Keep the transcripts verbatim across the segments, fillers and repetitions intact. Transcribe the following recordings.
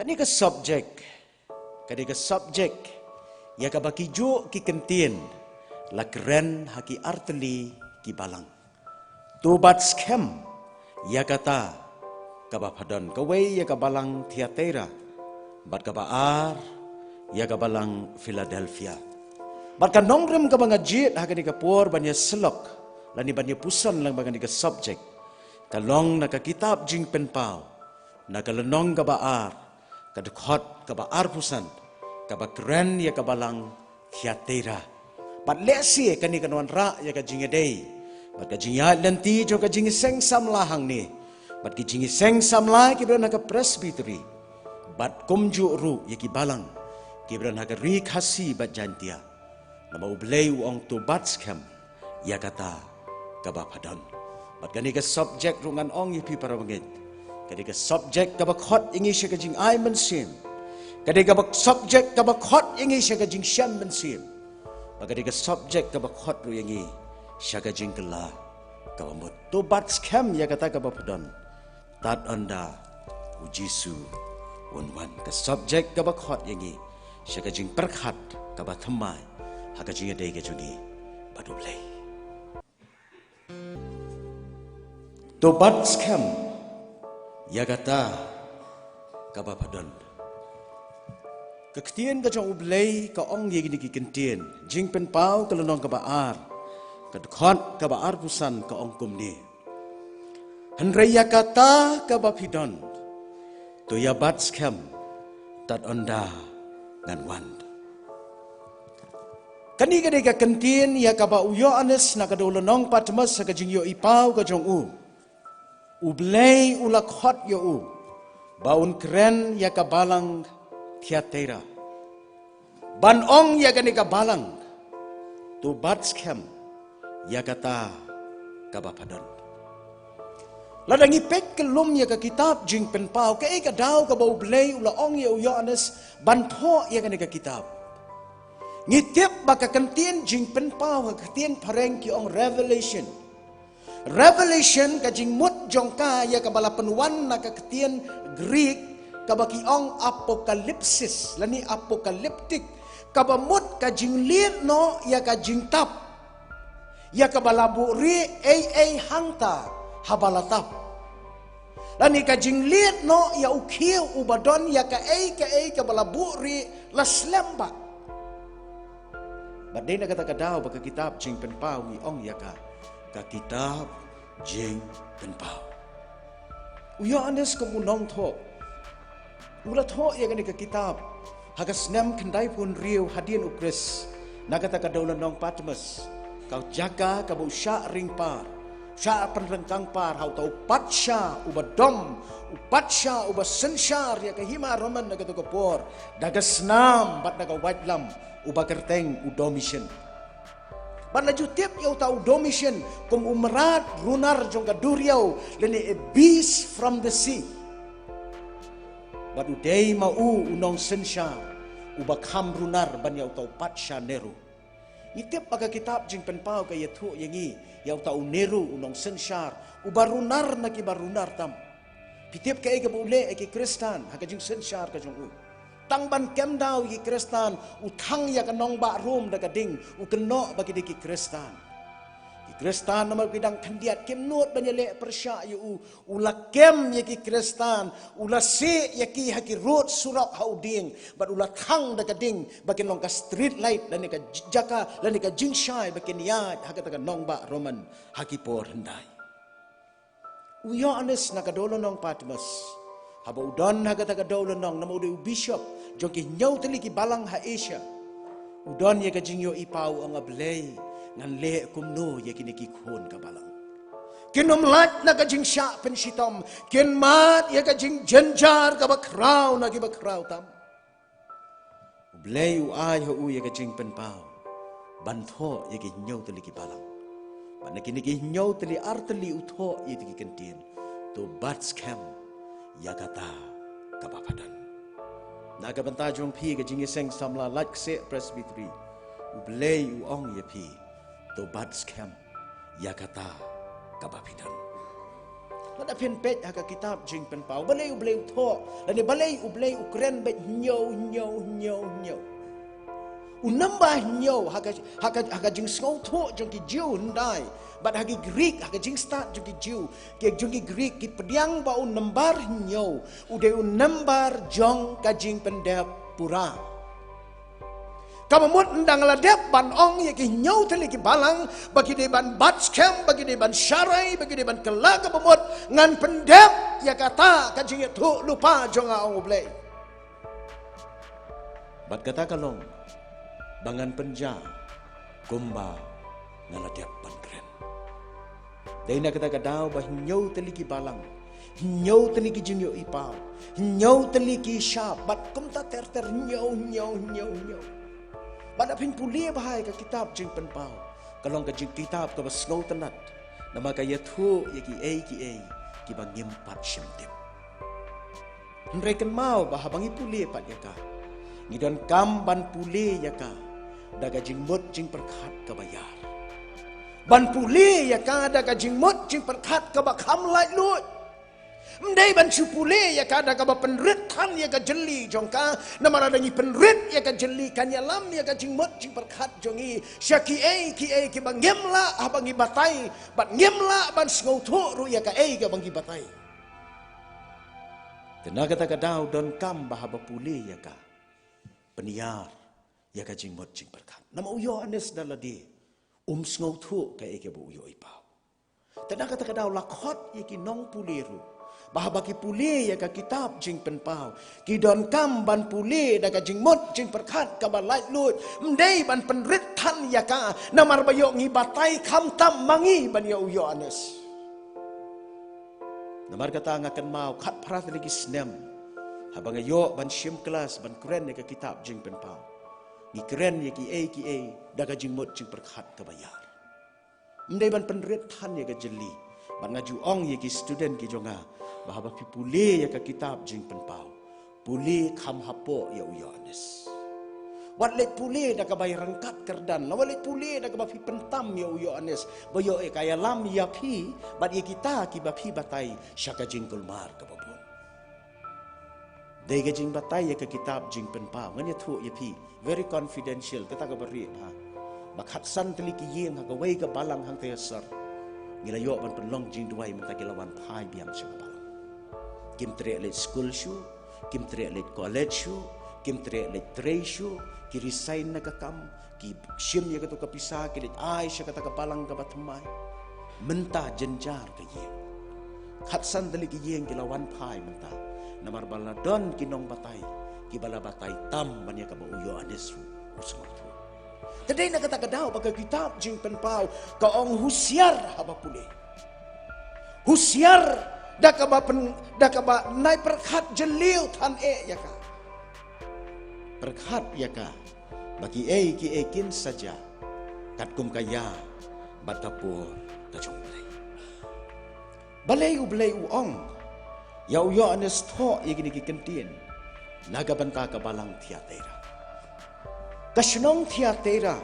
Kane ka subject, kane ka subject, ïa kaba ki juh ki kyntien la kren ha ki artylli ki balang. To bat skhem ïa kata kaba pha don, kawei ïa ka balang Thyatira, bad kaba ar ïa ka balang Philadelphia. Bad ka nongrim kaba nga jied ha kane ka por ban ïa syllok lane ban ïa puson lang bad kane ka subject, ka long na ka kitab Jingpynpaw, na ka lynnong kaba ar, ka dkhot kaba arphew san, kaba kren ïa ka balang Thyatira. Bad lehse kane kan wanrah ïa ka jingïadei bad ka jingïaid lynti jong ka jingiseng samla hangne bad ki jingiseng samla kiba don ha ka Presbytery, bad kumjuh ruh ïa ki balang kiba don ha ka Ri Khasi bad Jaintia. Namar U Blei u ong to bat skhem ïa kata kaba pha don. Bad kane ka subject ruh ngan ong ïa phi para bangeit, kane ka subject kaba khot ïa ngi sha ka jingai mynsiem, kane kaba subject kaba khot ïa ngi sha ka jingshem mynsiem, bad kane ka subject kaba khot ruh ïa ngi sha ka jingkylla kaba mut. To bat skhem ïa kata kaba pha don tad ynda U Jisu un wan. Ka subject kaba khot ïa ngi sha ka jingpyrkhat kaba thymmai ha ka jingïadei ka jong ngi bad U Blei. To bat skhem ïa kata kaba pha don. Ka ktien ka jong U Blei ka ong ïa kine ki kyntien, Jingpynpaw ka lynnong kaba ar, ka dkhot kaba arphew san ka ong kumne: Hynrei ïa kata kaba phi don, to ïa bat skhem tad ynda ngan wan. Kane ka dei ka kyntien ïa kaba u Ïoannis na ka dewlynnong Patmos ha ka jingïohi paw ka jong u, U Blei u la khot ïa u ba un kren ïa ka balang Thyatira, ban ong ïa kane ka balang, to bat skhem ïa kata kaba pha don. Lada ngi peit kyllum ïa ka kitab Jingpynpaw, kaei ka daw kaba U Blei u la ong ïa u Ïoannis ban thoh ïa kane ka kitab? Ngi tip ba ka kyntien Jingpynpaw ha ka ktien phareng ki ong revelation. Revelation, ka jingmut jong ka ïa kaba la pynwan na ka ktien Greek kaba ki ong apocalypsis lane apocalyptic, kaba mut ka jinglied noh ïa ka jingtap, ïa kaba la buhrieh ei ei hangta haba la tap, lane ka jinglied noh ïa u khiew uba don ïa kaei kaei kaba la buhrieh la slem bha. Bad dei na kata ka daw ba ka kitab Jingpynpaw ngi ong ïa ka, ka kitab Jingpynpaw. U Ïoannis kum u nongthoh, u la thoh ïa kane ka kitab ha ka snem khyndaiphew hynriew hadien U Khrist na kata ka dewlynnong Patmos, ka jaka kaba u shah ring par, shah pynryngkang par ha uta u patsha uba dom, u patsha uba synshar ïa ka hima Roman na kata ka por, da ka snam bad da ka waitlam, uba kyrteng u Domitian. Bad la ju tip ïa uta u Domitian kum u mrad runar jong ka duriaw, lane a beast from the sea. Bad u dei ma u u nongsynshar uba kham runar ban ïa uta u patsha Nero. Ngi tip ba ka kitab Jingpynpaw ka ïathuh ïa ngi ïa uta u Nero u nongsynshar uba runar na kiba runar tam. Phi tip kaei kaba u leh ïa ki Khristan ha ka jingsynshar ka jong u? Tang ban kem daw ïa ki Khristan, u thang ïa ka nongbah Rom da ka ding, u kynnoh ba ki dei ki Khristan. Ki Khristan namar ki dang khyndiat, kim nud ban ïaleh pyrshah ïa u. U la kem ïa ki Khristan, u la sieh ïa ki ha ki rud surok ha u dieng, bad u la thang da ka ding ba kin long ka street light lane ka j-, jaka lane ka jingshai ba kin ïaid ha kata ka nongbah Roman ha ki por hyndai. U Ïoannis na ka dewlynnong Patmos, haba u don ha kata ka dewlynnong, namar u dei u bishop jong ki hynñiew tylli ki balang ha Asia, u don ïa ka jingïohi paw, u ong, A Blei, ngan leh kumno ïa kine ki khun ka balang? Kin ym lait na ka jingshah pynshitom, kin mad ïa ka jingjynjar kaba khraw na kiba khraw tam. U Blei u ai ha u ïa ka Jingpynpaw ban thoh ïa ki hynñiew tylli ki balang. Bad na kine ki hynñiew tylli, ar tylli u thoh ïa ki kyntien, to bat skhem ïa kata kaba pha don. Na ka bynta jong phi ka Jingïaseng Samla Laitkaseh Presbytery, U Blei u ong ïa phi, to bat skhem ïa kata kaba phi don. Lada phin peit ha ka kitab Jingpynpaw, balei U Blei u thoh, lane balei U Blei u kren beit hynñiew, hynñiew, hynñiew, hynñiew. U number hynñiew ha ka, ha ka, ha ka jingsngewthuh jong ki Jiw hyndai, bad ha ki Greek, ha ka jingstad jong ki Jiw, ki jong ki Greek ki pdiang ba u number hynñiew u dei u number jong ka jingpyndep pura. Kaba mut ynda nga la dep ban ong ïa ki hynñiew tylli ki balang, ba ki dei ban bat skhem, ba ki dei ban sharai, ba ki dei ban kylla, kaba mut ngan pyndep ïa kata ka jingïathuhlypa jong nga, ong U Blei. Bad kata ka long ba ngan pynjah kumba nga la dep ban kren. Dei na kata ka daw ba hynñiew tylli ki balang, hynñiew tylli ki jingïohipaw, hynñiew tylli ki shap, bad kumta ter ter, hynñiew, hynñiew, hynñiew, hynñiew. Bad lada phin pule bha ïa ka kitab Jingpynpaw, ka long ka jingkitab kaba sngewtynnat, namar ka ïathuh ïa kiei kiei kiba ngim pat shym tip. Hynrei kynmaw ba haba ngi pule pat ïa ka, ngi donkam ban pule ïa ka da ka jingmut jingpyrkhat kaba ïar. Ban pule ïa ka da ka jingmut jingpyrkhat kaba kham laitluid. Ym dei ban shu pule ïa ka da kaba pynrit than ïa ka jylli jong ka, namar lada ngi pynrit ïa ka jylli kan ïalam ïa ka jingmut jingpyrkhat jong ngi sha kiei kiei kiba ngim lah haba ngi batai, bad ngim lah ban sngewthuh ruh ïa kaei kaba ngi batai. Te na kata ka daw donkam ba haba pule ïa ka, pynïar ïa ka jingmut jingpyrkhat. Namar u Ïoannis da lade um sngewthuh kaei kaba u ïohipaw. Te na kata ka daw la khot ïa ki nongpule ruh ba haba ki pule ïa ka kitab Jingpynpaw, ki donkam ban pule da ka jingmut jingpyrkhat kaba laitluid, ym dei ban pynrit than ïa ka, namar ba ïoh ngi batai khamtam ma ngi ban ïa u Ïoannis. Namar kata nga kynmaw khatphra tylli ki snem, haba nga ïoh ban shim klas ban kren ïa ka kitab Jingpynpaw, ngi kren ïa kiei kiei da ka jingmut jingpyrkhat kaba ïar. Ym dei ban pynrit than ïa ka jylli. Bad nga ju ong ïa ki student ki jong nga ba haba phi pule ïa ka kitab Jingpynpaw, pule kham hapoh ïa u Ïoannis. Wat leit pule da kaba ïaryngkat kyrdan, la wat leit pule da kaba phi pyntam ïa u Ïoannis ba ïoh ïa ka ïalam ïa phi bad ïa kita kiba phi batai sha ka jingkulmar kaba bun. Dei ka jingbatai ïa ka kitab Jingpynpaw, ngan ïathuh ïa phi, very confidential, kata kaba rieh bha, ba khatsan tylli ki ïing ha kawei ka balang hangta ha sor, ngi la ïoh ban pynlong jingduwai mynta ki la wan phai biang sha ka balang. Kim treh leit skul shuh, kim treh leit college shuh, kim treh leit trei shuh, ki resign na ka kam, ki shim ïa kato ka pisa ki leit ai sha kata ka balang kaba thymmai. Mynta jynjar ka ïing. Khatsan tylli ki ïing ki la wan phai mynta, namar ba la don ki nongbatai kiba la batai tam ban ïa kaba u Ïoannis ruh u sngewthuh. Te dei na kata ka daw ba ka kitab Jingpynpaw ka ong husiar haba pule. Husiar da kaba pyn, da kaba nai pyrkhat jylliew than eh ïa ka. Pyrkhat ïa ka ba kiei kiei kin sa jia katkum ka ïa bad ka por ka jong U Blei. Balei U Blei u ong ïa u Ïoannis thoh ïa kine ki kyntien na ka bynta ka balang Thiatira? Ka shnong Thiatira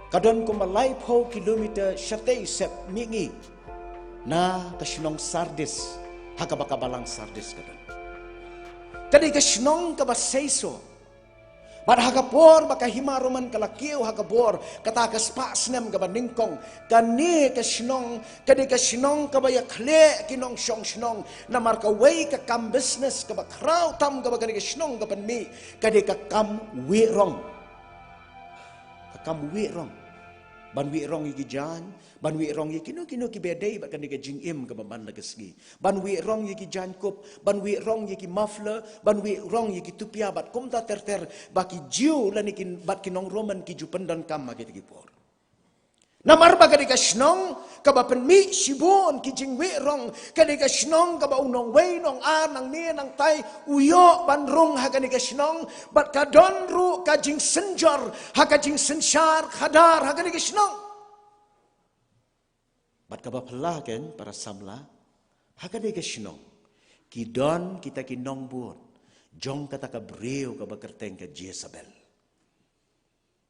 ka don kumba laiphew kilometer shatei sepmihngi na ka shnong Sardis, ha kaba ka balang Sardis ka don. Ka dei ka shnong kaba seisoh. Bad ha ka por ba ka hima Roman ka la kiew ha ka bor, kata ka spah snem kaba nyngkong, kane ka shnong ka dei ka shnong kaba ïakhleh ki nongshong shnong, namar kawei ka kam business kaba khraw tam kaba kane ka shnong ka pynmih ka dei ka kam wieh rong. Ka kam wieh rong. Ban wieh rong ïa ki jaiñ, ban wieh rong ïa kino kino kiba dei bad kane ka jingim kaba man la ka sngi. Ban wieh rong ïa ki jaiñkup, ban wieh rong ïa ki muffler, ban wieh rong ïa ki tupia bad kumta ter ter ba ki Jiw lane ki, bad ki nong Roman ki ju pyndonkam ha kita ki por. Namar ba ka dei ka shnong kaba pynmih shibun ki jingwieh rong, ka dei ka shnong kaba u nongwei nongar, nangmei nangtai u ïoh ban rung ha kane ka shnong, bad ka don ruh ka jingsynjor ha ka jingsynshar khadar ha kane ka shnong. Bad kaba phylla kein para samla, ha kane ka shnong ki don kita ki nongbud jong kata ka briew kaba kyrteng ka Jesebel.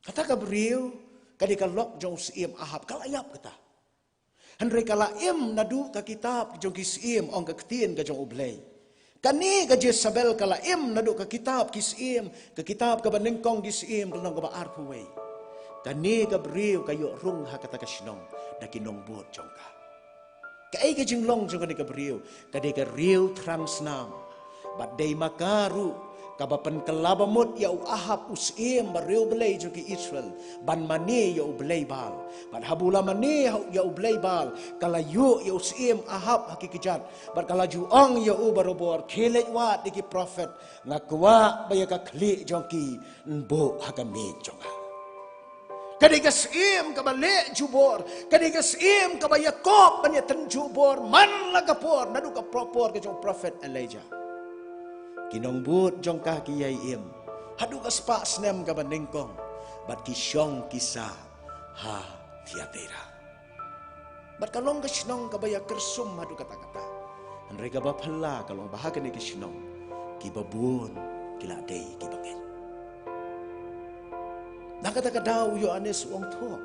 Kata ka briew ka dei ka lok jong u syiem Ahab, ka la ïap kata. Hynrei ka la im naduh ka kitab jong ki syiem, ong ka ktien ka jong U Blei. Kane ka Jezebel ka la im naduh ka kitab ki syiem, ka kitab kaba nyngkong ki syiem, ka lynnong kaba arphew wei. Kane ka briew ka ïoh rung ha kata ka shnong da ki nongbud jong ka. Kaei ka jinglong jong kane ka briew? Ka dei ka riew thrang snam. Bad dei ma ka ruh kaba pynkylla bamut ïa u Ahab u syiem ba riewblei jong ki Israel ban mane ïa u blei Baal. Bad haba u la mane ïa u blei Baal, ka la ïuh ïa u syiem Ahab ha ki kjat. Bad ka la ju ong ïa u barabor, khie leit wad ïa ki prophet, nga kwah ba ïa ka khlieh jong ki yn buh ha ka miej jong nga. Ka dei ka syiem kaba leh jubor, ka dei ka syiem kaba ïakop ban ïatynjuh bor man la ka por, naduh ka por ka jong u prophet Elijah. Ki nongbud jong ka ki ïai im haduh ka spah snem kaba nyngkong, bad ki shong ki sah ha Thiatira. Bad ka long ka shnong kaba ïa kyrsum haduh katta katta. Hynrei kaba phylla ka long ba ha kane ka shnong kiba bun ki la dei kiba ngeit. Na kata ka daw u Ïoannis u ong thuh.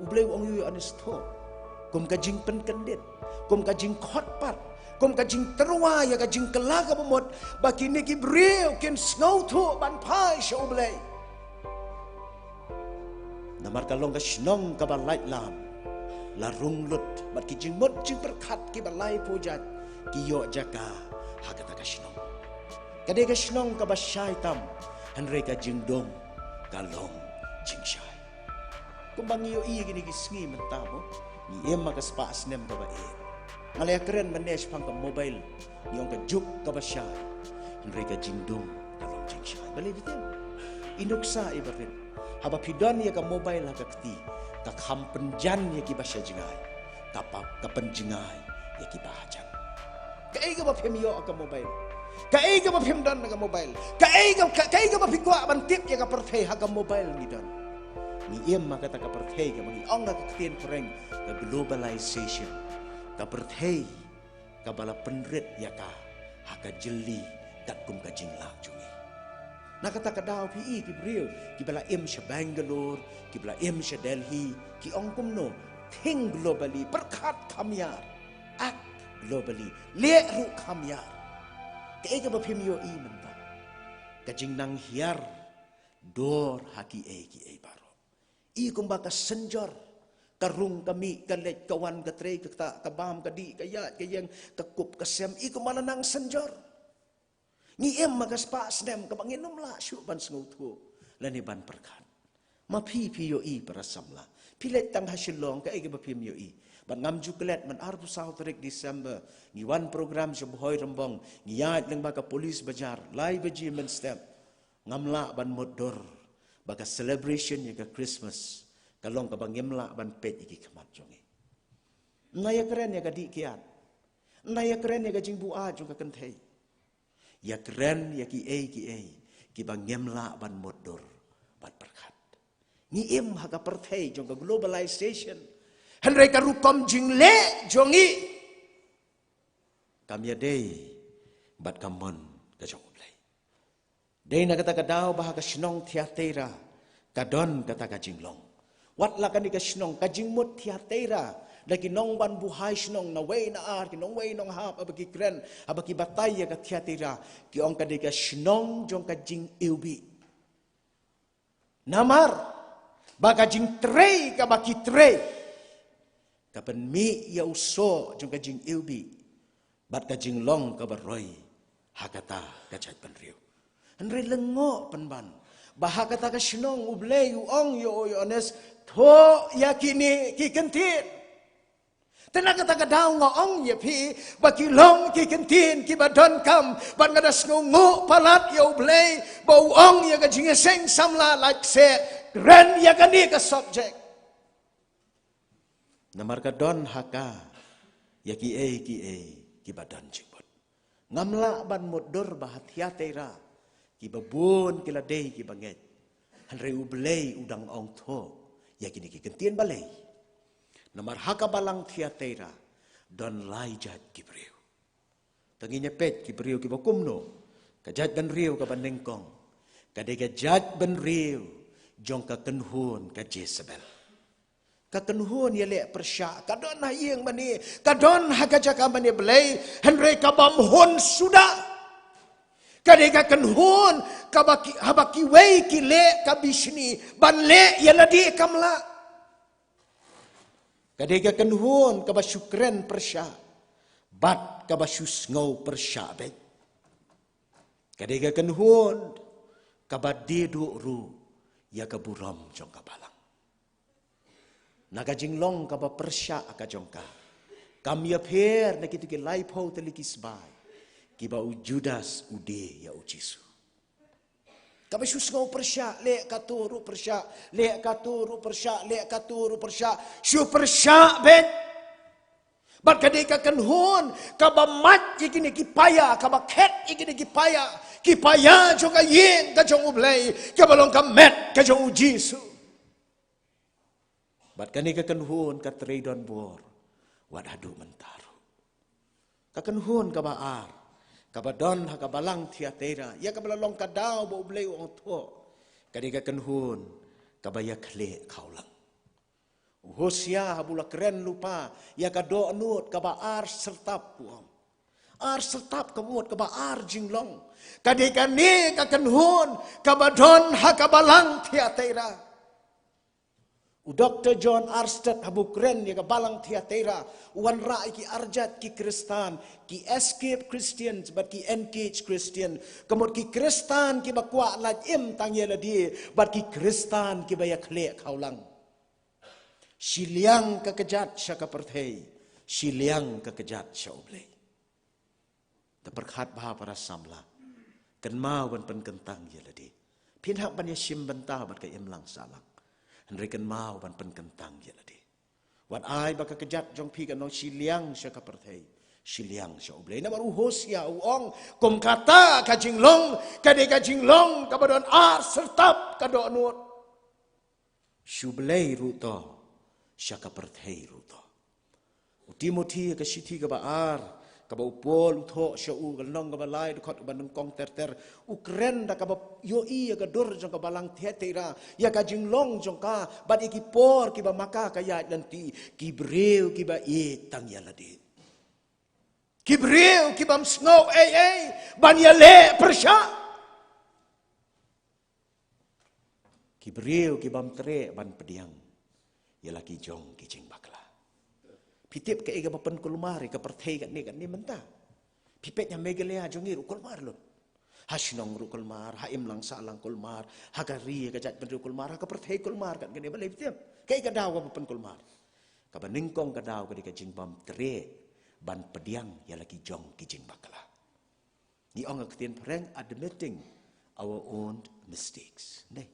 U Blei u ong ïa u Ïoannis thuh. Kum ka jingpynkyndit, kum ka jingkhot pat, kum ka jingtyrwa ïa ka jingkylla kaba mut ba kine ki briew kin sngewthuh ban phai sha U Blei. Namar ka long ka shnong kaba lait lam, la rung lut bad ki jingmut jingpyrkhat kiba laiphew jait ki ïoh jaka ha kata ka shnong. Ka dei ka shnong kaba shai tam, hynrei ka jingdum ka long jingshai. Kumba ngi ïohi kine ki sngi mynta mo, ngi im ha ka spah snem kaba eh. Nga la ïakren mynne shaphang ka mobile, ngi ong ka juk kaba shai, hynrei ka jingdum ka long jingshai. Balei bitin? I nuksa i barit, haba phi don ïa ka mobile ha ka kti, ka kham pynjan ïa kiba sha jngai, ka pa, ka pynjngai ïa kiba hajan. Kaei kaba phim ïoh ha ka mobile? Kaei kaba phim don ha ka mobile? Kaei ka, ka, kaei kaba phi kwah ban tip ïa ka pyrthei ha ka mobile ngi don? Ngi im ha kata ka pyrthei kaba ngi ong ha ka ktien phareng ka globalization. Ka pyrthei kaba la pynrit ïa ka ha ka jylli katkum ka jinglah jong ngi. Na kata ka daw phi i ki briew kiba la im sha Bangalore, kiba la im sha Delhi, ki ong kumno? Think globally, pyrkhat kham ïar. Act globally, leh ruh kham ïar. Kaei kaba phim ïohi mynta? Ka jingnang hiar dor ha kiei kiei baroh. I kumba ka synjor, ka rung ka mih, ka leit ka wan, ka trei ka ktah, ka bam ka dih, ka ïaid ka ïeng, ka kup ka sem, i kumba la nang synjor. Ngi im ha ka spah snem kaba ngin ym lah shuh ban sngewthuh lane ban pyrkhat. Ma phi, phi ïohi para samla? Phi leit tang ha Shillong, kaei kaba phim ïohi? Bad ngam ju klet, man arphew saw tarik December ngi wan program sha Bhoi Rymbong, ngi ïaid lyngba ka police bazaar lai baje mynstep. Ngam lah ban mutdur ba ka celebration ïa ka Christmas ka long kaba ngim lah ban peit ïa ki khmat jong ngi. Ym ïakren ïa ka dih kiad, ym ïakren ïa ka jingbuaid jong ka kynthei. Ïakren ïa kiei kiei kiba ngim lah ban mutdur ban pyrkhat. Ngi im ha ka pyrthei jong ka globalization, hynrei ka rukom jingleh jong ngi kam ïadei bad ka mon ka jong U Blei. Dei na kata ka daw ba ha ka shnong Thiatira ka don kata ka jinglong. Wat la kane ka shnong, ka jingmut Thiatira, da ki nongwan buhai shnong na wei na ar, ki nongwei nonghap, haba ki kren, haba ki batai ïa ka Thiatira, ki ong ka dei ka shnong jong ka jingiwbih. Namar ba ka jingtrei kaba ki trei ka pynmih ïa u soh jong ka jingiwbih bad ka jinglong kaba roi ha kata ka jaitbynriew. Hynrei lyngngoh pynban ba ha kata ka shnong U Blei u ong ïa u Ïoannis, thoh ïa kine ki kyntien. Te na kata ka daw nga ong ïa phi ba ki long ki kyntien kiba donkam, bad nga da sngewnguh palat ïa U Blei ba u ong ïa ka jingïaseng samla, lait seh, kren ïa kane ka subject. Namar ka don ha ka ïa kiei kiei kiba don jingmut. Ngam lah ban mutdur ba ha Thiatira kiba bun ki la dei kiba ngeit, hynrei U Blei u dang ong thoh ïa kine ki kyntien. Balei? Namar ha ka balang Thiatira don lai jait ki briew. Te ngin ïa peit ki briew kiba kumno. Ka jaitbynriew kaba nyngkong ka dei ka jaitbynriew jong ka kynhun ka Jezebel. Ka kynhun ïaleh pyrshah ka don ha ïing mane, ka don ha ka jaka mane Blei, hynrei ka bym hun suda. Ka dei ka kynhun kaba ki, haba kiwei ki leh ka bishni ban leh ïa lade kam lah. Ka dei ka kynhun kaba shu kren pyrshah bad kaba shu sngew pyrshah beit. Ka dei ka kynhun kaba die duh ruh ïa ka burom jong ka balang. Na ka jinglong kaba pyrshah ka jong ka, kam ïapher na kito ki laiphew tylli ki sbai kiba u Judas u die ïa u Jisu. Kaba shu sngew pyrshah, leh kato ruh pyrshah, leh kato ruh pyrshah, leh kato ruh pyrshah, shu pyrshah beit. Bad ka dei ka kynhun kaba mad ïa kine ki paia, kaba khet ïa kine ki paia, ki paia jong ka ïing ka jong U Blei, kaba long ka met ka jong U Jisu. Bad kane ka kynhun ka trei donbor wat haduh mynta ruh. Ka kynhun kaba ar, kaba don ha ka balang Thiatira, ïa kaba la long ka daw ba U Blei u ong thoh, ka dei ka kynhun kaba ïakhleh khawlang. U Hosia haba u la kren lypa ïa ka dohnud kaba ar syrtap u ong, ar syrtap ka mut kaba ar jinglong. Ka dei kane ka kynhun kaba don ha ka balang Thiatira. U Doktor John Arnstadt haba u kren ïa ka balang Thiatira, u wanrah ïa ki arjat ki Khristan, ki escaped Christians bad ki engaged Christian. Ka mut ki Khristan kiba kwah lait im tang ïa lade bad ki Khristan kiba ïakhleh khawlang. Shiliang ka kjat sha ka pyrthei, shiliang ka kjat sha U Blei. Te pyrkhat bha para samla. Kynmaw ban pynkyntang ïa lade. Phin hap ban ïashim bynta bad ka imlang sahlang, hynrei kynmaw ban pynkyntang ïa lade. Wat ai ba ka kjat jong phi kan long shiliang sha ka pyrthei, shiliang sha U Blei. Namar u Hosia u ong, kum kata ka jinglong ka dei ka jinglong kaba don ar syrtap ka dohnud. Sha U Blei ruh to, sha ka pyrthei ruh to. U Timothi ha ka shithi kaba ar, kaba u Paul u thoh sha u, ka lynnong kaba lai, dkhot kaba nyngkong ter ter, u kren da kaba ïohi ïa ka dur jong ka balang Thiatira, ïa ka jinglong jong ka bad ïa ki por kiba ma ka ka ïaid lynti, ki briew kiba ïeit tang ïa lade. Ki briew ki bym sngew ei ei ban ïaleh pyrshah. Ki briew ki bym treh ban pdiang ïa la ki jong ki jingbakla. Phi tip kaei kaba pynkulmar ïa ka pyrthei katne katne mynta? Phi peit ha Meghalaya jong ngi ruh kulmar lut. Ha shnong ruh kulmar, ha imlang sahlang kulmar, ha ka ri ka jaitbynriew kulmar, ha ka pyrthei kulmar katne katne, balei phi tip? Kaei ka daw kaba pynkulmar? Kaba nyngkong ka daw ka dei ka jingbym treh ban pdiang ïa la ki jong ki jingbakla. Ngi ong ha ka ktien phareng, admitting our own mistakes. Ne.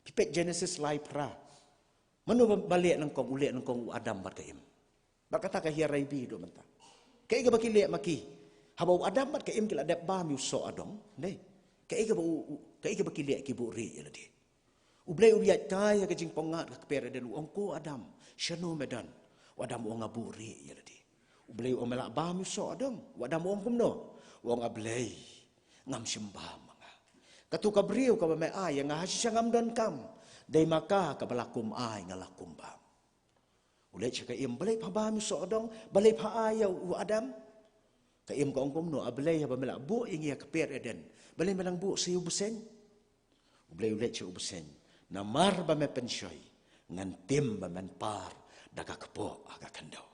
Phi peit Genesis lai phra. Mano ba, ba leh nyngkong, u leh nyngkong u Adam bad ka Im. Bad kata ka Hiar Raibi haduh mynta. Kaei kaba ki leh ma ki? Haba u Adam bad ka Im ki la dep bam ïa u soh adong. Ne. Kaei kaba u, u, kaei kaba ki leh, ki buhrieh ïa lade. U Blei u ïaid kai ha ka jingpyngngad ka kper Eden, u ong, ko Adam, shano me don? U Adam u ong, nga buhrieh ïa lade. U Blei u ong, me lah bam ïa u soh adong? U Adam u ong kumno? U ong, a Blei, ngam shym bam ma nga. Kato ka briew kaba me ai ïa nga, ha shisha ngam donkam. Dei ma ka kaba la kum ai, nga la kum bam. U leit sha ka Im, balei pha bam ïa u soh adong? Balei pha ai ïa u Adam? Ka Im ka ong kumno, a Blei, haba me la buh ïa ngi ha ka kper Eden, balei me nang buh sa ïa u bseiñ? U Blei u leit sha u bseiñ, namar ba me pynshoi, ngan tim ba men par da ka kpoh ha ka khyndew.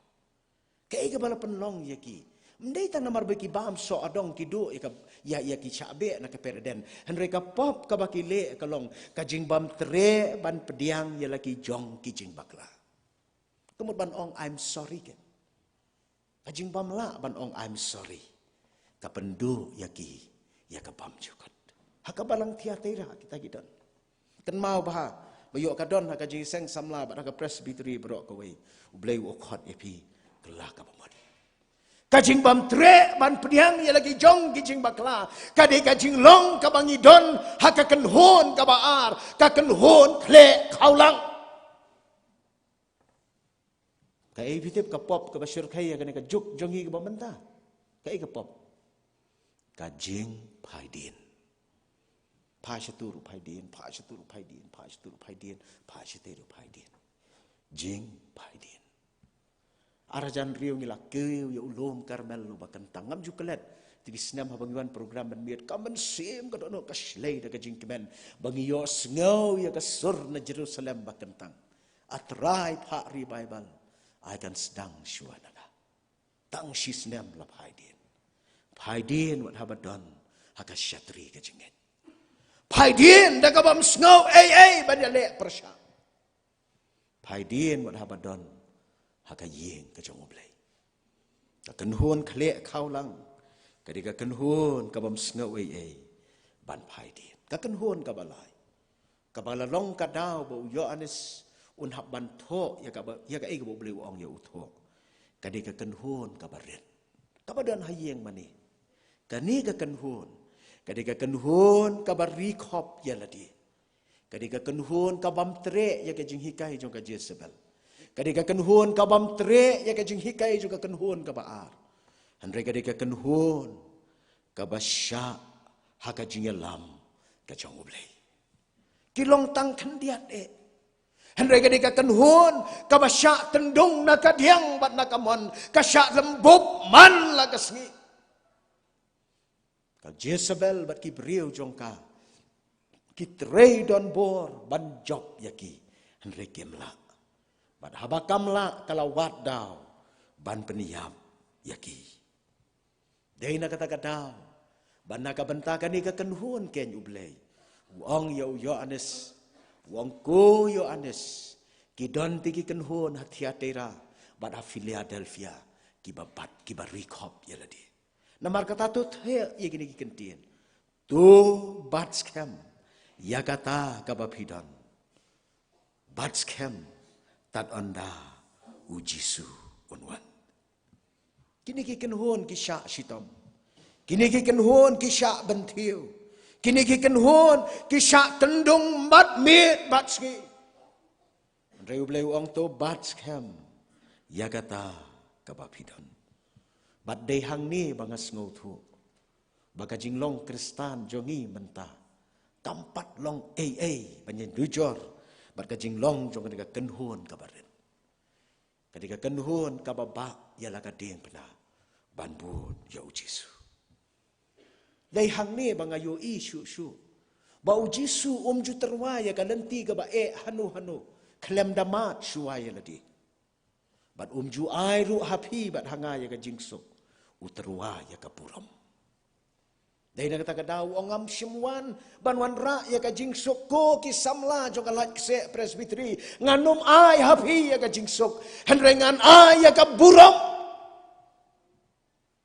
Kaei kaba la pynlong ïa ki? Ym dei tang namar ba ki bam soh adong ki duh ïa ka, ïa, ïa ki shah beh na ka kper Eden. Hynrei ka pop kaba ki leh ka long ka jingbym treh ban pdiang ïa la ki jong ki jingbakla. Ka mut ban ong I'm sorry ken. Ka jingbym lah ban ong I'm sorry ka pynduh ïa ki ïa ka bymjukut. Ha ka balang Thiatira kita ki don. Kynmaw bha, ba ïoh ka don ha ka Jingïaseng Samla bad ha ka Presbytery baroh kawei, U Blei u khot ïa phi kylla kaba mut. Ka jingbym treh ban pdiang ïa la ki jong ki jingbakla ka dei ka jinglong kaba ngi don ha ka kynhun kaba ar, ka kynhun khleh khawlang. Kaei phi tip ka pop kaba shyrkhei ïa kane ka juk jong ngi kaba mynta? Kaei ka pop? Ka jingphai dien. Phai shatu ruh phai dien, phai shatu ruh phai dien, phai shatu ruh phai dien, phai shatu ruh phai dien. Jingphaidien. Ar hajar hynriew ngi la kiew ïa u lum Karmel uba kyntang. Ngam ju klet, te ki snem haba ngi wan program ban miet, ka mynsiem ka dohnud ka shlei da ka jingkmen ba ngi ïohsngew ïa ka sur na Jerusalem ba kyntang. A Trai, phah revival, ai kan sdang shuwa na nga. Tang shi snem la phaidien. Phaidien wat haba don ha ka shatri ka jingngeit. Phaidien da ka bym sngew ei ei ban ïaleh pyrshah. Phaidien wat haba don ha ka ïing ka jong U Blei. Ka kynhun khleh khawlang ka dei ka kynhun ka bym sngew ei ei ban phaidien. Ka kynhun kaba lai, kaba la long ka daw ba u Ïoannis un hap ban thoh ïa kaba, ïa kaei kaba U Blei u ong ïa u thoh, ka dei ka kynhun kaba rit, kaba don ha ïing mane. Kane ka kynhun ka dei ka kynhun kaba ri khop ïa lade. Ka dei ka kynhun ka bym treh ïa ka jinghikai jong ka Jezebel. Ka dei ka kynhun ka bym treh ïa ka jinghikai jong ka kynhun kaba ar. Hynrei ka dei ka kynhun kaba shah ha ka jingïalam ka jong U Blei. Ki long tang khyndiat eh. Hynrei ka dei ka kynhun kaba shah tyndung na ka diang bad na ka mon, ka shah lymbup man la ka sngi. Ka Jezebel bad ki briew jong ka ki trei don bor ban jop ïa ki, hynrei kim lah. Bad haba kam lah ka la wad daw ban pynïap ïa ki. Dei na kata ka daw ba na ka bynta kane ka kynhun keiñ U Blei u ong ïa u Ïoannis, u ong, ko Ïoannis, ki don te ki kynhun ha Thiatira bad ha Philadelphia kiba bat, kiba ri khop ïa lade. Namar kata to theh ïa kine ki kyntien. To bat skhem ïa kata kaba phi don. Bat skhem tad ynda u Jisu un wan. Kine ki kynhun ki shah shitom. Kine ki kynhun ki shah bynthiew. Kine ki kynhun ki shah tyndung bad miet bad sngi. Hynrei U Blei u ong to bat skhem ïa kata kaba phi don. Bad dei hangne ba nga sngewthuh ba ka jinglong Khristan jong ngi mynta kam pat long ei ei ban ïanujor bad ka jinglong jong kane ka kynhun kaba rit. Ka dei ka kynhun kaba bah ïa la ka diengphna ban bud ïa u Jisu. Dei hangne ba nga ïohi shuh shuh ba u Jisu um ju tyrwa ïa ka lynti kaba eh hano hano khlem da mad shuwa ïa lade. Bad um ju ai ruh ha phi bad ha nga ïa ka jingsuk, u tyrwa ïa ka burom. Dei na kata ka daw u ong, ngam shym wan ban wanrah ïa ka jingsuk, ko ki samla jong ka Laitkynthei Presbytery, ngan ym ai ha phi ïa ka jingsuk, hynrei ngan ai ïa ka burom.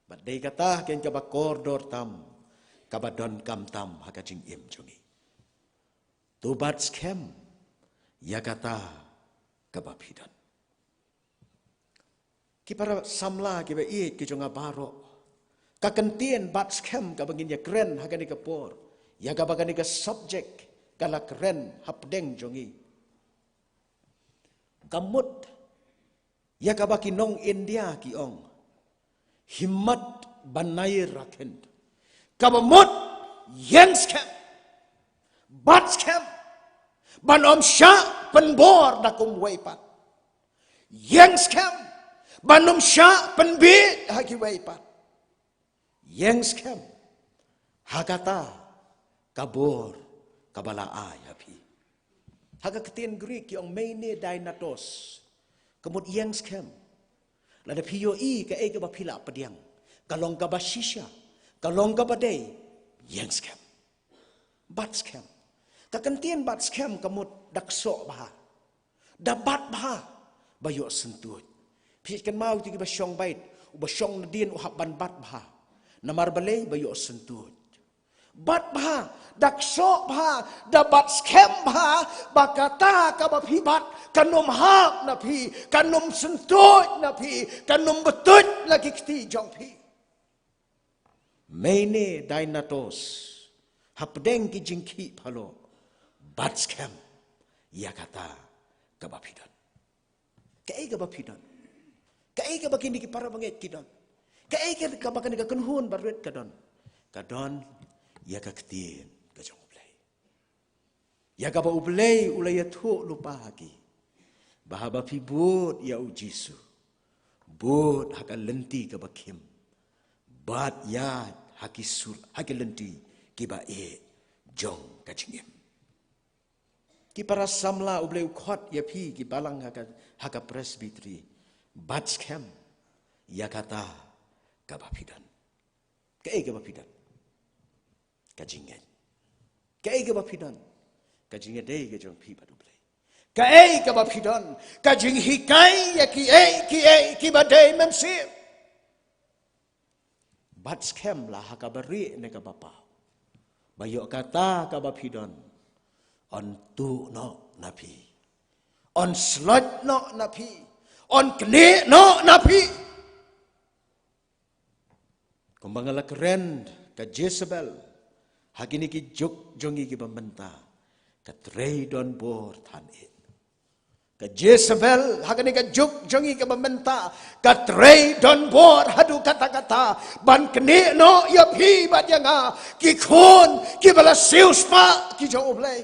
Bad dei kata keiñ kaba kordor tam, kaba donkam tam ha ka jingim jong ngi. To bat skhem ïa kata kaba phi don. Ki para samla kiba ïeit ki jong nga baroh, ka kyntien bat skhem kaba ngin ïa kren ha kane ka por, ïa kaba kane ka subject ka la kren hapdeng jong ngi, ka mut ïa kaba ki nong India ki ong, himmat banaye rakhen. Kaba mut ïeng skhem, bat skhem ban ym shah pynbor da kumwei pat. Ïeng skhem ban ym shah pynbieit ha kiwei pat. Ïeng skhem ha kata ka bor kaba la ai ha phi. Ha ka ktien Greek ki ong me ne dynatos. Ka mut ïeng skhem. Lada phi ïohi kaei kaba phi la pdiang ka long kaba shisha, ka long kaba dei, ïeng skhem. Bat skhem. Ka kyntien bat skhem ka mut da ksoh bha, da bat bha, ba ïoh syntuid. Phi kynmaw ïa kiba shong beit, uba shong nadien u hap ban bat bha. Namar balei? Ba ïoh syntuid. Bat bha, da ksoh bha, da bat skhem bha ba kata kaba phi bat kan ym hap na phi, kan ym syntuid na phi, kan ym btuid la ki kti jong phi. Me ne dynatos, hapdeng ki jingkhih phalok, bat skhem ïa kata kaba phi don. Kaei kaba phi don? Kaei kaba kine ki para bangeit ki don? Kaei kaba kane ka kynhun barit ka don? Ka don ïa ka ktien ka jong U Blei, ïa kaba U Blei u la ïathuh lypa ha ki. Ba haba phi bud ïa u Jisu, bud ha ka lynti kaba khim, bad ïa ha ki sur, ha ki lynti kiba eh jong ka jingim. Ki para samla, U Blei u khot ïa phi ki balang ha ka, ha ka presbytery, bad skhem ïa kata kaba phi don. Kaei kaba phi don? Ka jingngeit. Kaei kaba phi don? Ka jingngeit dei ka jong phi bad U Blei. Kaei kaba phi don? Ka jinghikai ïa kiei kiei kiba dei mynsiem. Bad skhem la ha kaba rieh ne kaba paw, ba ïoh kata kaba phi don yn tuh noh na phi, yn slot noh na phi, yn knieh noh na phi. Kumba nga la kren, ka Jezebel ha kine ki juk jong ngi kiba mynta ka trei don bor than eh. Ka Jezebel ha kane ka juk jong ngi kaba mynta ka trei don bor haduh katta katta ban knieh noh ïa phi bad ïa nga, ki khun kiba la siewspah ki jong U Blei.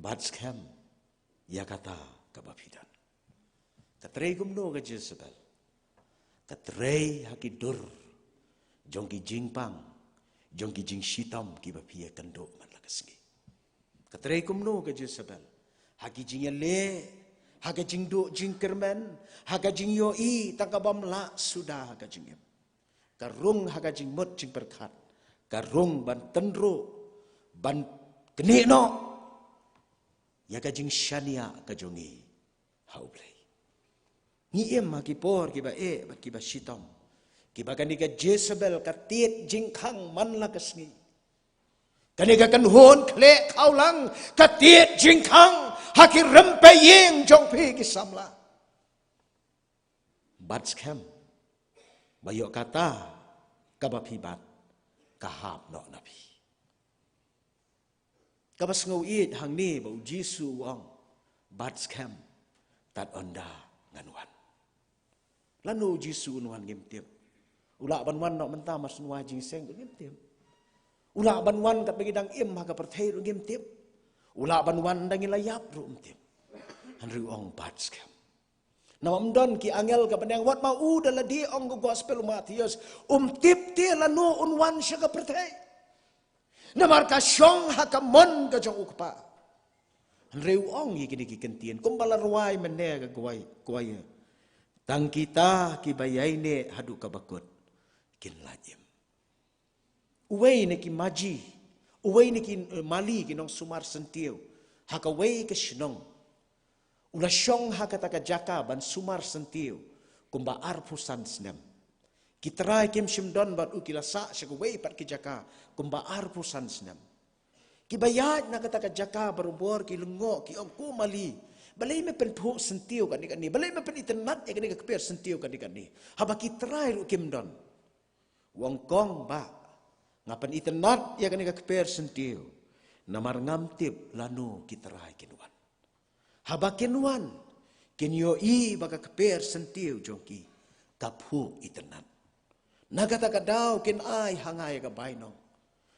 Bad skhem ïa kata kaba phi don. Ka trei kumno ka Jezebel? Ka trei ha ki dur jong ki jingpang, jong ki jingshitom kiba phi ïakynduh man la ka sngi. Ka trei kumno ka Jezebel? Ha ki jingïaleh, ha ka jingduh jingkyrmen, ha ka jingïohi tang ka bym lah suda ha ka jingim. Ka rung ha ka jingmut jingpyrkhat, ka rung ban tynruh, ban knieh noh ïa ka jingshaniah ka jong ngi ha U Blei. Ngi im ha ki por kiba eh bad kiba shitom, kiba kane ka Jezebel ka tied jingkhang man la ka sngi. Kane ka kynhun khleh khawlang ka tied jingkhang ha ki rympei ïing jong phi ki samla. Bad skhem ba ïoh kata kaba phi bat ka hap noh na phi. Kaba sngew ïeit hangne ba u Jisu u ong, bad skhem, tad ynda ngan wan. Lano u Jisu un wan ngim tip. U lah ban wan noh mynta mar shen wai jingïaseng ruh ngim tip. U lah ban wan katba ngi dang im ha ka pyrthei ruh ngim tip. U lah ban wan ynda ngi la ïap ruh ngim tip. Hynrei u ong bad skhem. Namar ym don ki angel ka bneng, wat ma u da lade, ong ka gospel u Mathaios, um tip te lano un wan sha ka pyrthei. Namar ka shong ha ka mon ka jong u Kpa. Hynrei u ong ïa kine ki kyntien kumba la rwai mynne ha ka kwai, kwai. Tang kita kiba ïaineh haduh kaba kut kin lah im. Uwei na ki maji, uwei na ki, eh, mali ki nongsumar syntiew ha kawei ka shnong u la shong ha kata ka jaka ban sumar syntiew kumba arphew san snem. Ki trai kim shym don bad u, ki la sah sha kawei pat ki jaka kumba arphew san snem. Kiba ïaid na kata ka jaka barabor ki lyngngoh, ki ong, ko mali, balei me pynphuh syntiew kane kane, balei me pynitynnad ïa kane ka kper syntiew kane kane, haba ki trai ruh kim don? U ong, kong, bah, nga pynitynnad ïa kane ka kper syntiew namar ngam tip lano ki trai kin wan. Haba kin wan, kin ïohi ba ka kper syntiew jong ki ka phuh itynnad. Na kata ka daw kin ai ha nga ïa ka bainong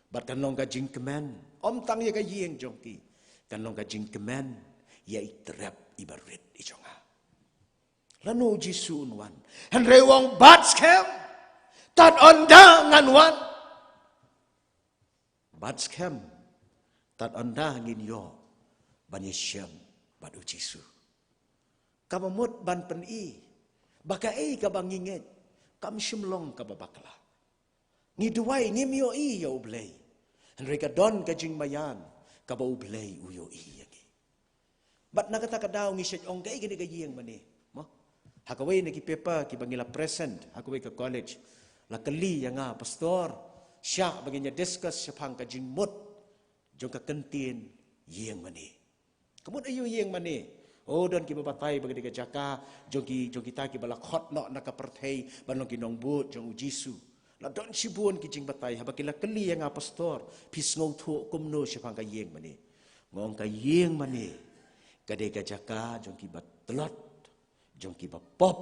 bad kan long ka jingkmen, ym tang ïa ka ïing jong ki, kan long ka jingkmen ïa i trep iba rit i jong nga. Lano u Jisu un wan? Hynrei u ong, bad skhem, tad ynda ngan wan. Bad skhem, tad ynda ngin ïoh ban ïashem bad u Jisu. Kaba mut ban pyni ba kaei kaba ngi ngeit kam shym long kaba bakla. Ngi duwai, ngim ïohi ïa U Blei, hynrei ka don ka jingmaïan kaba U Blei u ïohi ïa ngi. Bad na kata ka daw ngi shait ong, kaei kane ka ïing mane, mo? Ha kawei na ki paper kiba ngi la present ha kawei ka college, la kylli ïa nga pastor, shah ba ngin ïa discuss shaphang ka jingmut jong ka kyntien ïing mane. Ka mut aïu ïing mane? Oh, don kiba batai ba ka dei ka jaka jong ki, jong kita kiba la khot noh na ka pyrthei ban long ki nongbud jong u Jisu. La don shibun ki jingbatai. Haba ki la kylli ïa nga pastor, phi sngewthuh kumno shaphang ka ïing mane? Nga ong, ka ïing mane ka dei ka jaka jong kiba tlot, jong kiba pop,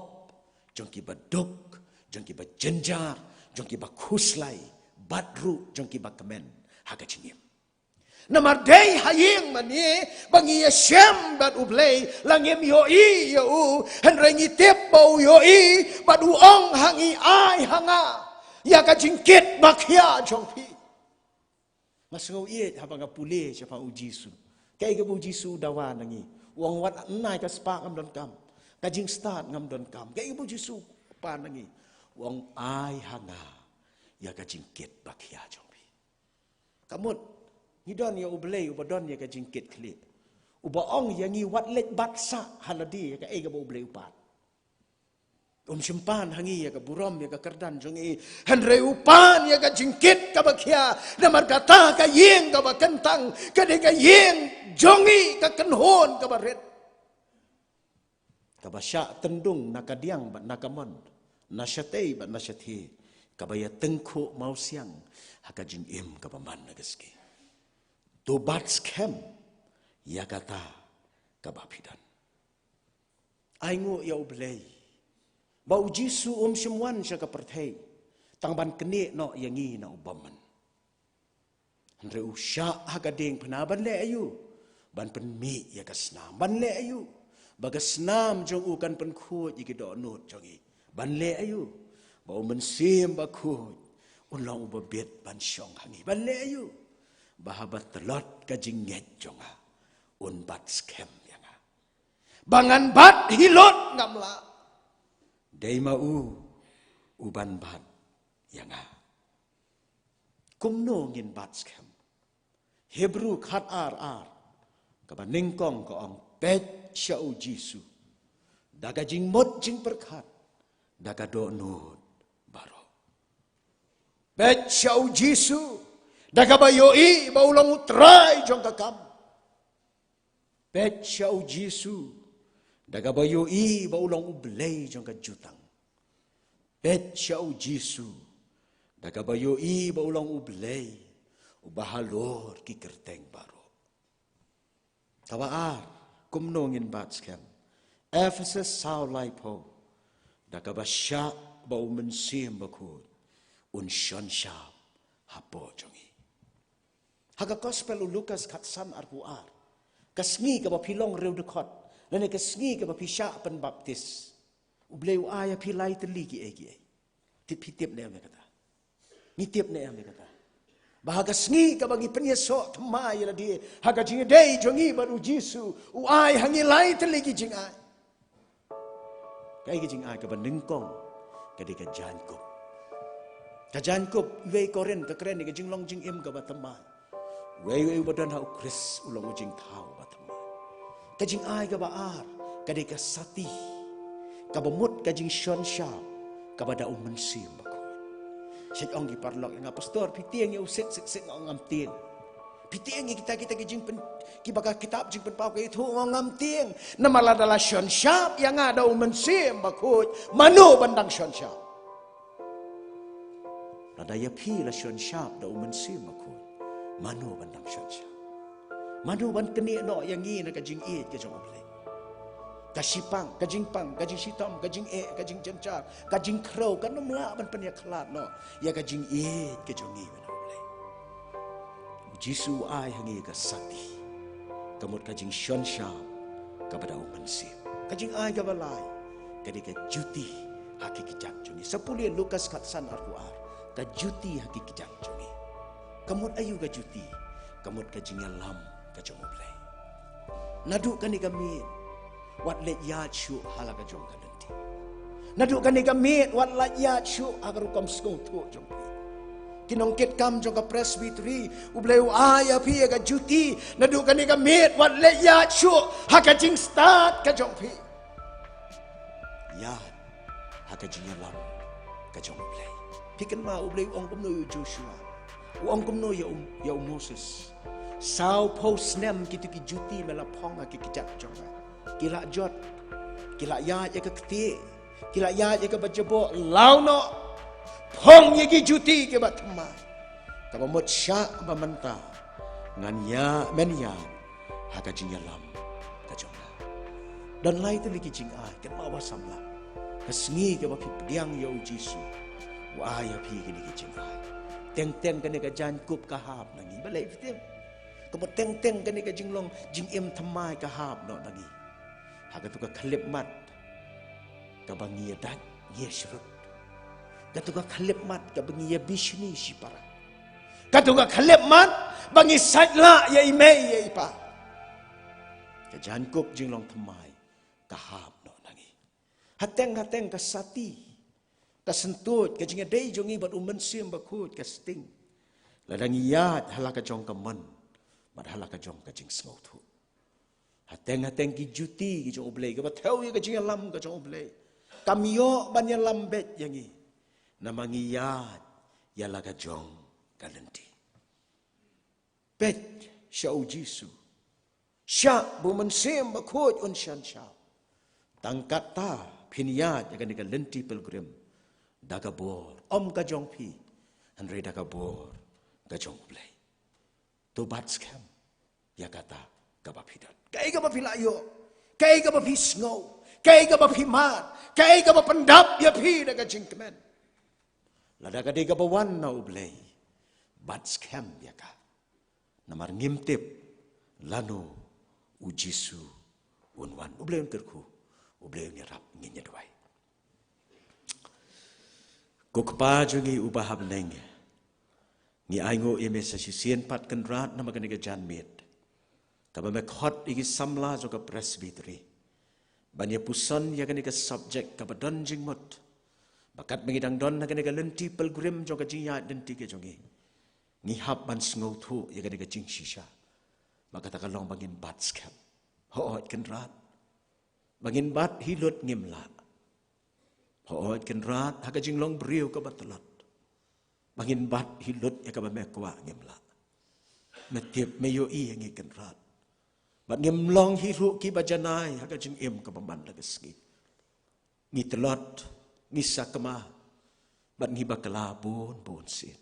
jong kiba duk, jong kiba jynjar, jong kiba khuslai, bad ruh jong kiba kmen ha ka jingim. Namar dei ha ïing mane ba ngi ïashem bad U Blei, la ngim ïohi ïa u, hynrei ngi tip ba u ïohi, bad u ong ha ngi, ai ha nga ïa ka jingkit ba khia jong phi. Nga sngew ïeit haba nga pule shaphang U Jisu. Kaei kaba U Jisu u dawa na ngi. U ong wat nai ka spah ngam donkam. Ka jingstad ngam donkam. Kaei kaba U Jisu u pan na ngi. U ong ai ha nga ïa ka jingkit ba khia jong phi. Ka mut, ngi don ïa U Blei, uba don ïa ka jingkit khlieh. Uba ong ïa ngi wat leit bat sah ha lade ïa kaei kaba U Blei u pan. Um shym pan ha ngi ïa ka burom, ïa ka kyrdan jong ngi. Hynrei u pan ïa ka jingkit kaba khia, namar kata ka ïing kaba kyntang, ka dei ka ïing jong ngi ka kynhun kaba rit. Kaba shah tyndung na kadiang bad na kamon, na shatei bad na shathie, kaba ïa tyngkhuh mawsiang ha ka jingim kaba man na ka sngi. To bat skhem ïa kata kaba phi don. Ai nguh ïa U Blei ba U Jisu um shym wan sha ka pyrthei tang ban knieh noh ïa ngi na u bymman. Hynrei u shah ha ka diengphna ban leh aïu? Ban pynmih ïa ka snam. Ban leh aïu? Ba ka snam jong u kan pynkhuid ïa ki dohnud jong ngi. Ban leh aïu? Ba U Mynsiem Bakhuid un long uba bit ban shong ha ngi. Ban leh aïu? Ba haba tlot ka jingngeit jong nga, un bat skhem ïa nga. Ba ngan bat hi lut ngam lah. Dei ma u uban bat ïa nga. Kumno ngin bat skhem? Hebru khat ar ar, kaba nyngkong ka ong, peit sha U Jisu da ka jingmut jingpyrkhat, da ka dohnud baroh. Peit sha U Jisu da kaba ïohi ba u long U Trai jong ka kam. Peit sha U Jisu da kaba ïohi ba u long U Blei jong ka jutang. Peit sha U Jisu da kaba ïohi ba u long U Blei uba halor ki kyrteng baroh. Kaba ar, kumno ngin bat skhem? Ephesus saw laiphew, da kaba shah ba U Mynsiem Bakhuid un shon shap hapoh jong ngi. Ha ka Gospel u Lukas khatsan arphew ar, ka sngi kaba phi long riewdkhot, lane ka sngi kaba phi shah pynbaptis, U Blei u ai ïa phi lai tylli kiei kiei. Tip, phi tip ne em ïa kata? Ngi tip ne em ïa kata? Ba ha ka sngi kaba ngi pynïasoh thymmai ïa lade ha ka jingïadei jong ngi bad U Jisu, u ai ha ngi lai tylli ki jingai. Kaei ka jingai? Kaba nyngkong ka dei ka jaiñkup. Ka jaiñkup, wei Korinth ka kren ïa ka jinglong jingim kaba thymmai. Wei wei uba don ha U Khrist u long u jingthaw ba thymmai. Ka jingai kaba ar ka dei ka sati, kaba mut ka jingshon shap kaba da U Mynsiem Bakhuid. Shet ong ki paralok ïa nga, pastor, phi tieng ïa u shet shet shet? Nga ong ngam tieng. Phi tieng ïa kita kita ki jingpyn, kiba ka kitab Jingpynpaw ka ïathuh? Nga ong ngam tieng. Namar lada la shon shap ïa nga da U Mynsiem Bakhuid, mano ban dang shon shap? Lada ïa phi la shon shap da U Mynsiem Bakhuid, mano ban dang shon shap? Mano ban knieh noh ïa ngi na ka jingïeit ka jong U Blei? Ka shipang, ka jingpang, ka jingshitom, ka jingeh, ka jingjynjar, ka jingkhrew kan ym lah ban pynïakhlad noh ïa ka jingïeit ka jong ngi na U Blei. U Jisu u ai ha ngi ka sati, ka mut ka jingshon shap kaba da U Mynsiem. Ka jingai kaba lai ka dei ka juti ha ki kjat jong ngi. Sa pule Lukas khatsan arphew ar, ka juti ha ki kjat jong ngi. Ka mut aïu ka juti? Ka mut ka jingïalam ka jong U Blei. Naduh kane ka miet wat leit ïaid shuh ha la ka jong ka lynti. Naduh kane ka miet wat leit ïaid shuh ha ka rukom sngewthuh jong phi. Ki nongkitkam jong ka Presbytery, U Blei u ai ïa phi ïa ka juti. Naduh kane ka miet wat leit ïaid shuh ha ka jingstad ka jong phi. Ïaid ha ka jingïalam ka jong U Blei. Phi kynmaw U Blei u ong kumno ïa u Joshua? U ong kumno ïa u, ïa u Moses? Sawphew snem kito ki juti me la phong ha ki kjat jong nga. Ki la jot, ki la ïaid ïa ka ktieh, ki la ïaid ïa kaba jaboh. Law noh, phong ïa ki juti kiba thymmai. Kaba mut shah ba mynta ngan ïa, men ïaid ha ka jingïalam ka jong nga. Don lai tylli ki jingai, kynmaw ba samla. Ka sngi kaba phi pdiang ïa U Jisu, u ai ïa phi kine ki jingai. Teng teng kane ka jaiñkup ka hap na ngi. Balei? Phi tip, Kumba teng teng kane ka jinglong jingim thymmai ka hap noh na ngi. Ha katu ka khyllipmat kaba ngi ïa dait ngi ïa shrut. Katu ka khyllipmat kaba ngi ïa bishni shipara. Katu ka khyllipmat ba ngi sait lah ïa i mei ïa i pa. Ka jaiñkup jinglong thymmai ka hap noh na ngi. Hateng hateng ka sati, ka syntuid, ka jingïadei jong ngi bad U Mynsiem Bakhuid ka sting. Lada ngi ïaid ha la ka jong ka mon bad ha la ka jong ka jingsngewthuh. Hateng hateng ki juti ki jong U Blei, kaba thew ïa ka jingïalam ka jong U Blei, kam ïoh ban ïalam beit ïa ngi. Namar ngi ïaid ïa la ka jong ka lynti. Peit sha U Jisu. Shah ba U Mynsiem Bakhuid un shan shaw. Tang katta phin ïaid ïa kane ka lynti pilgrim da ka bor, ym ka jong phi, hynrei da ka bor ka jong U Blei. To bat skhem ïa kata kaba phi don. Kaei kaba phi la ïoh, kaei kaba phi sngew, kaei kaba phi mad, kaei kaba pyndap ïa phi da ka jingkmen. Lada ka dei kaba wan na U Blei, bat skhem ïa ka. Namar ngim tip lano U Jisu un wan. U Blei un kyrkhu, U Blei un ïarap, ngin ïa duwai. Ko Kpa jong ngi uba ha bneng, ngi ainguh ïa me sa shisien pat Kynrad namar kane ka janmiet kaba me khot ïa ki samla jong ka Presbytery ban ïa puson ïa kane ka subject kaba don jingmut. Ba katba ngi dang don ha kane ka lynti pilgrim jong ka jingïaid lynti ka jong ngi, ngi hap ban sngewthuh ïa kane ka jingshisha. Ba kata ka long ba ngin bat skhem. Hooid Kynrad, ba ngin bat hi lut ngim lah. Hooid Kynrad, ha ka jinglong briew kaba tlot, ba ngin bat hi lut ïa kaba me kwah ngim lah. Me tip me ïohi ïa ngi Kynrad. Bad ngim long hi ruh kiba janai ha ka jingim kaba man la ka sngi. Ngi tlot, ngi sakma, bad ngi bakla bun bun sien.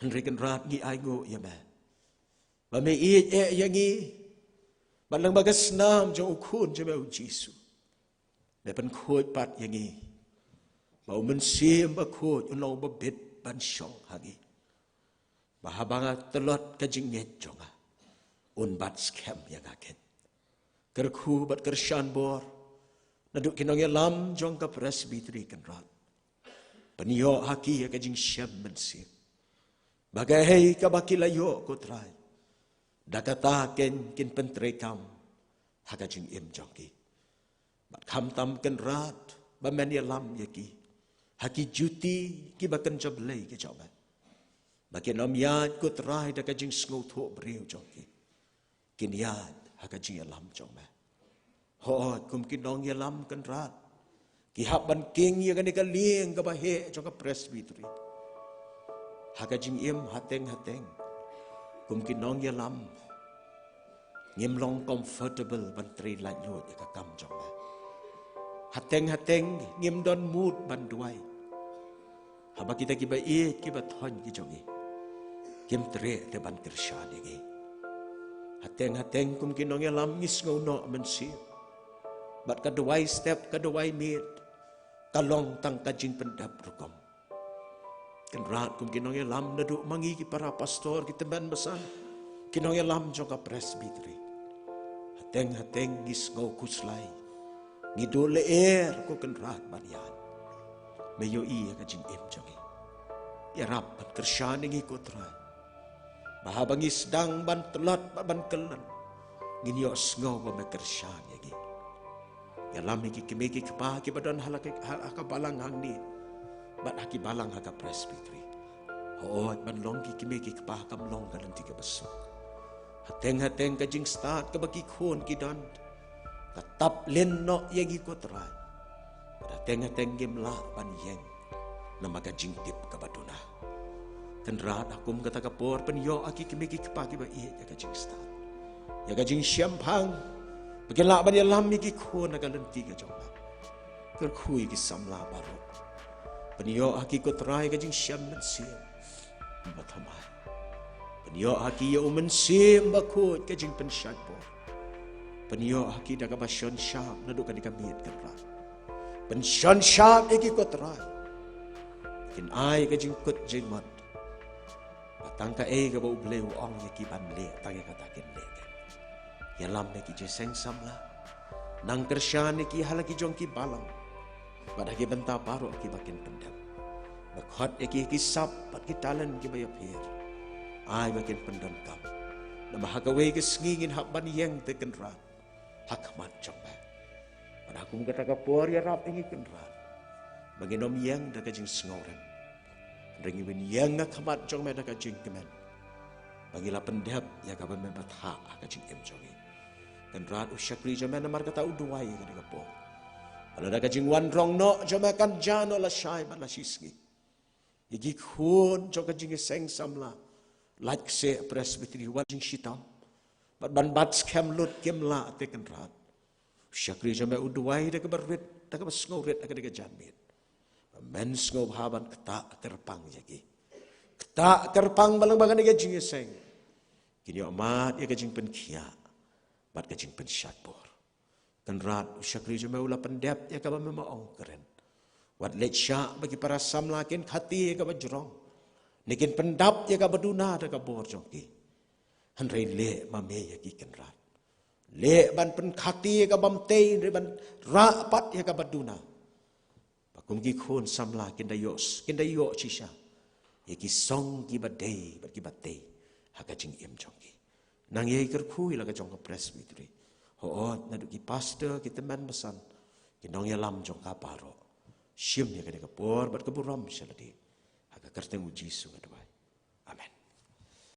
Hynrei Kynrad ngi ainguh ïa me ba me ïeit eh ïa ngi. Bad lyngba ka snam jong U Khun jong me U Jisu, me pynkhuid pat ïa ngi ba U Mynsiem Bakhuid un long uba bit ban shong ha ngi. Ba haba nga tlot ka jingngeit jong nga, un bat skhem ïa nga keiñ. Kyrkhu bad kyrshan bor naduh ki nongïalam jong ka Presbytery Kynrad. Pynïoh ha ki ïa ka jingshem mynsiem ba kaei kaba ki la ïoh ko Trai, da kata keiñ kin pyntreikam ha ka jingim jong ki. Bad khamtam Kynrad ba men ïalam ïa ki ha ki juti kiba kynja Blei ki jong me, ba kin ym ïaid ko Trai da ka jingsngewthuh briew jong ki, kin ïaid ha ka jingïalam jong me. Hooid, kum ki nongïalam Kynrad, ki hap ban king ïa kane ka lieng kaba heh jong ka Presbytery. Ha ka jingim hateng hateng, kum ki nongïalam, ngim long comfortable ban trei laitluid ïa ka kam jong me. Hateng hateng ngim don mood ban duwai. Haba kita kiba ïeit kiba thoiñ ki jong ngi kim treh te ban kyrshan ïa ngi. Hateng hateng kum ki nongïalam ngi sngew noh mynsiem. Bad ka duwai step, ka duwai miet, ka long tang ka jingpyndep rukom. Kynrad, kum ki nongïalam naduh ma ngi ki para pastor, ki tymmen basan, ki nongïalam jong ka Presbytery, hateng hateng ngi sngew khuslai, ngi duh lyer ko Kynrad ban ïaid. Me ïohi ïa ka jingim jong ngi. Ïarap ban kyrshan ïa ngi ko Trai, ba haba ngi sdang ban tlot bad ban kyllon, ngin ïohsngew ba me kyrshan ïa ngi. Ïalam ïa ki kmie ki kpa kiba don ha la ka, ha, ha ka balang hangne bad ha ki balang ha ka Presbytery. Hooid, ban long ki kmie ki kpa kam long ka lynti kaba suk. Hateng hateng ka jingstad kaba ki khun ki don, ka tap lin noh ïa ngi ko Trai. Bad hateng hateng ngim lah ban ïeng namar ka jingtip kaba duna. Kynrad, ha kum kata ka por pynïoh ha ki kmie ki kpa kiba ïeit ïa ka jingstad, ïa ka jingshemphang, ba kin lah ban ïalam ïa ki khun ha ka lynti ka jong me. Kyrkhu ïa ki samla baroh. Pynïoh ha ki ko Trai ka jingshem mynsiem ba thymmai. Pynïoh ha ki ïa U Mynsiem Bakhuid ka jingpynshait bor. Pynïoh ha ki da kaba shon shap naduh kane ka miet Kynrad. Pynshon shap ïa ki ko Trai, kin ai ka jingkut jingmut. Bad Tang kaei kaba U Blei u ong ïa ki ban leh, tang ïa kata kin leh. Ïalam ïa ki jingïaseng samla. Nang kyrshan ïa ki ha la ki jong ki balang bad ha ki bynta baroh kiba kin pyndep. Ba khot ïa ki ha ki sap bad ki talent kiba ïapher. Ai ba kin pyndonkam. Namar ha kawei ka sngi ngin hap ban ïeng te Kynrad ha khmat jong me. Bad ha kum kata ka por ïarap ïa ngi Kynrad ba ngin ym ïeng da ka jingsngewrem. Hynrei ngin ïeng ha khmat jong me da ka jingkmen ba ngi la pyndep ïa kaba me bthah ha ka jingim jong ngi. Kynrad, u shakri jong me namar kata u duwai ïa kane ka por. Ba lada ka jingwan rong noh jong me kan jia noh lashai bad lashisngi, ïa ki khun jong ka jingïaseng samla, lait kseh Presbytery wat jingshitom, bad ban bat skhem lut kim lah te Kynrad. U shakri jong me u duwai da kaba rit, da kaba sngewrit ha kane ka janmiet. Ba men sngewbha ban ktah kyrpang ïa ki. Ktah kyrpang ba lyngba kane ka jingïaseng kin ïoh mad ïa ka jingpynkhiah bad ka jingpynshait bor. Kynrad, u shakri jong me u la pyndep ïa kaba me ma ong kren. Wat leit shah ba ki para samla kin khati ïa kaba jrong, ne kin pyndap ïa kaba duna da ka bor jong ki. Hynrei leh ma me ïa ki Kynrad. Leh ban pynkhati ïa kaba ym tei, hynrei ban rah pat ïa kaba duna. Ba kum ki khun samla kin da ïoh, kin da ïoh shisha ïa ki song kiba dei bad kiba tei ha ka jingim jong ki. Nang ïai kyrkhu ïa la ka jong ka Presbytery. Hooid, naduh ki pastor, ki tymmen basan, ki nongïalam jong ka baroh. Shim ïa kane ka por bad ka burom sha lade. Ha ka kyrteng U Jisu nga duwai.